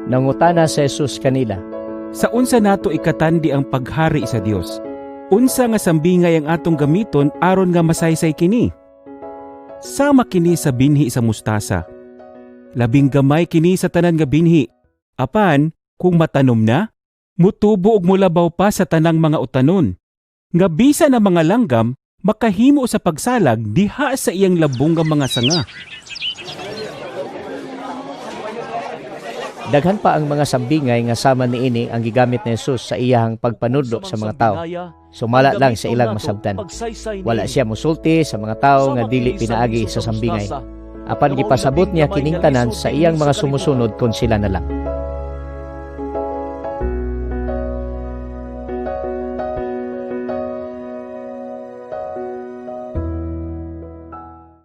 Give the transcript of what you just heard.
Nangutana si Jesus kanila, "Sa unsa nato ikatandi ang paghari sa Dios? Unsa nga sambingay ang atong gamiton aron nga masaysay kini? Sama kini sa binhi sa mustasa. Labing gamay kini sa tanan nga binhi. Apan kung matanom na, mutubo ug mulabaw pa sa tanang mga utanon. Nga bisan ang mga langgam makahimo sa pagsalag diha sa iyang labong nga mga sanga." Daghan pa ang mga sambingay nga sama niini ang gigamit ni Jesus sa iyahang pagpanudlo sa mga tawo. Sumala lang sa ilang masabtan. Wala siya musulti sa mga tawo nga dili pinaagi sa sambingay. Apan gipasabot niya kining tanan sa iyang mga sumusunod kon sila na lang.